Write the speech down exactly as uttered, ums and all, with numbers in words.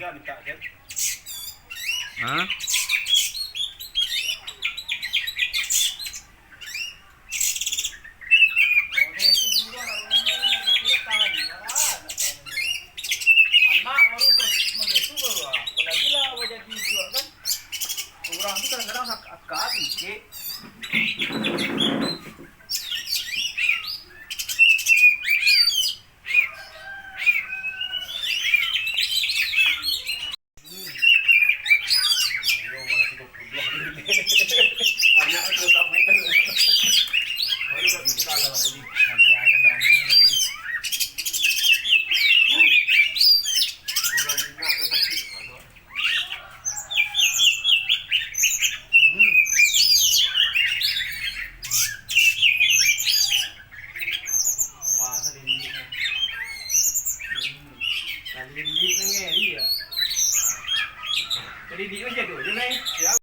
Hah? Anak baru terus menggesu baru, ah. Apalagi lah wajah di itu, kan. Urang tu kadang-kadang hak akal dikit. Wah, salindiknyo. Hmm. Salindiknyo ngeri ya. Salindiknyo macam tu je, Mei. Siap.